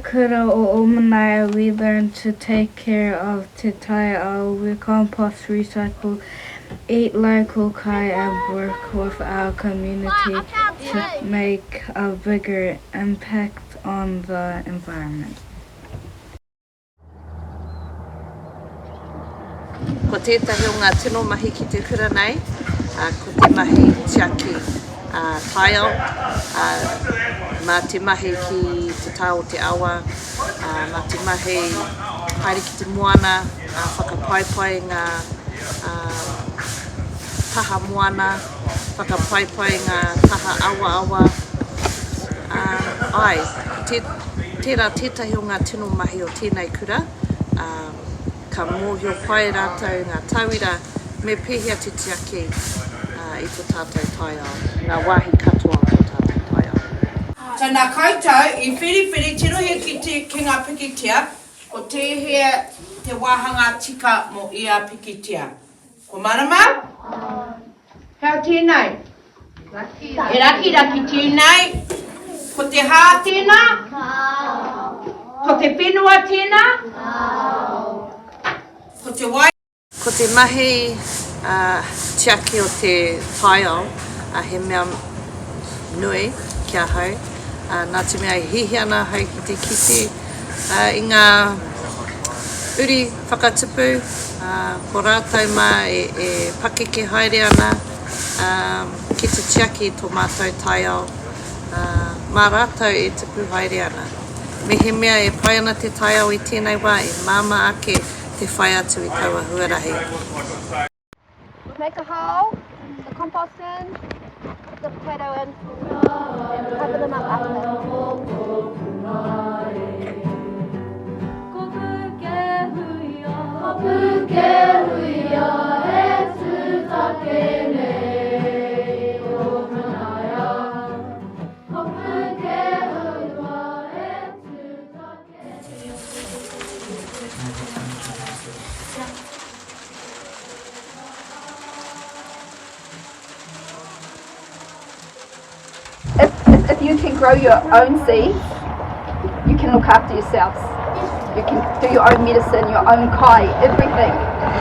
Kura o Omanaia we learn to take care of te taiao, we compost, recycle, eat local kai and work with our community to make a bigger impact on the environment. Ko tētahi o ngā tino mahi ki te kura nei, ko te mahi tiaki taiao, mā te mahi ki te taha o te awa, mā te mahi haere ki te moana, whakapaipai ngā taha moana, whakapaipai ngā taha awaawa. Āe, tērā tētahi o ngā tino mahi o tēnei kura, ka mōhio pai rātou ngā tauira me pēhea te tiaki i tō tātou taiao, ngā wāhi katoa o tō tātou taiao. So nā koutou i whiriwhiri tirohia ki te, ki ngā pikitia, ko tēhea te wāhanga tika mō ia pikitia. Ko marama? Hea tēnei? He rakiraki tēnei. Ko te hā tēnā? Ko te whenua tēnā? Ko te wai. Ko te mahi tiaki o te taiao he mea nui ki ahau, nā te mea e hiahia ana ahau ki te kite i ngā uri whakatupu, ko rātou mā e pakeke haere ana ki te tiaki i tō mātou taiao, mā rātou e tupu haere ana. Mehemea e pai ana te taiao i tēnei wā, e māmā ake te whai atu i taua huarahi. Make a hole, the compost in, put the potato in, and cover them up after. If, if, if you can grow your own seeds, you can look after yourselves. You can do your own medicine, your own kai, everything.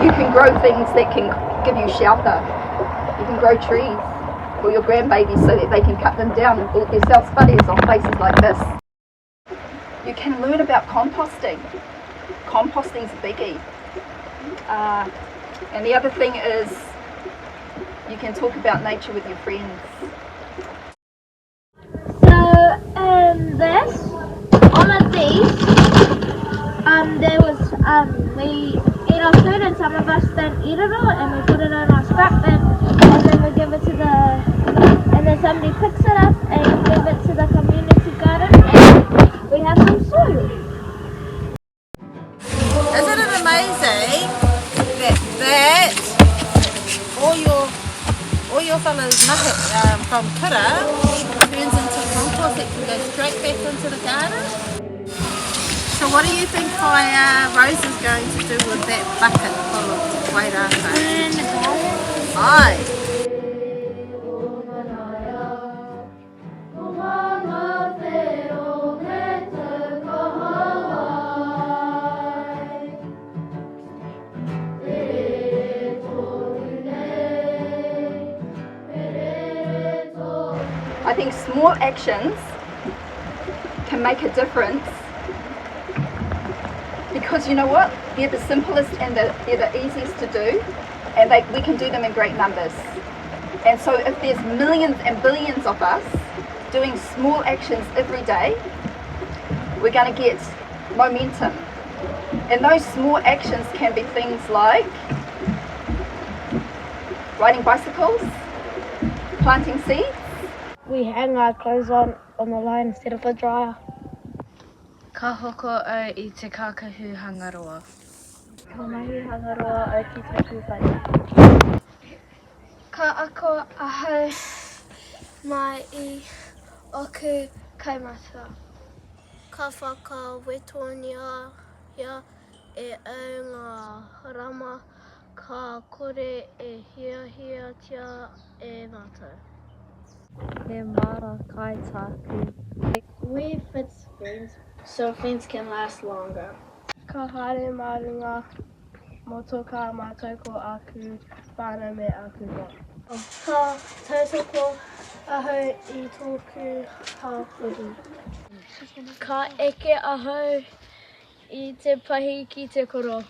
You can grow things that can give you shelter. You can grow trees for your grandbabies so that they can cut them down and build themselves whares on places like this. You can learn about composting. Composting's a biggie. Uh, and the other thing is you can talk about nature with your friends. So um, this, all of these, um, there was um, we eat our food and some of us don't eat it all and we put it in our scrap bin and then we give it to the and then somebody picks it up and give it to the community garden and we have some soil. Isn't it amazing that that all your all your fellows mahi um, from kura turns into compost that can go straight back into the garden? So what do you think Whaea Rose is going to do with that bucket full of wairākau? Put it in the garden. Aye. I think small actions can make a difference because you know what? They're the simplest and the, they're the easiest to do and they, we can do them in great numbers. And so if there's millions and billions of us doing small actions every day, we're going to get momentum. And those small actions can be things like riding bicycles, planting seeds. We hang our clothes on, on the line instead of the dryer. Ka hoko au i te kākahu hangaroa. Ka mahi hangaroa au ki taku whare. Ka ako ahau mai i oku kaumatua. Ka whakawetonia e au ngā rama ka kore e hiahiatia e mātou. He māra kai tāku. We fix greens. So things can last longer. Ka haere mā runga motokā mātou ko aku whānau me aku hoa. Ka tautoko ahau i tōku hapori. Ka eke ahau i te pahi ki te koro.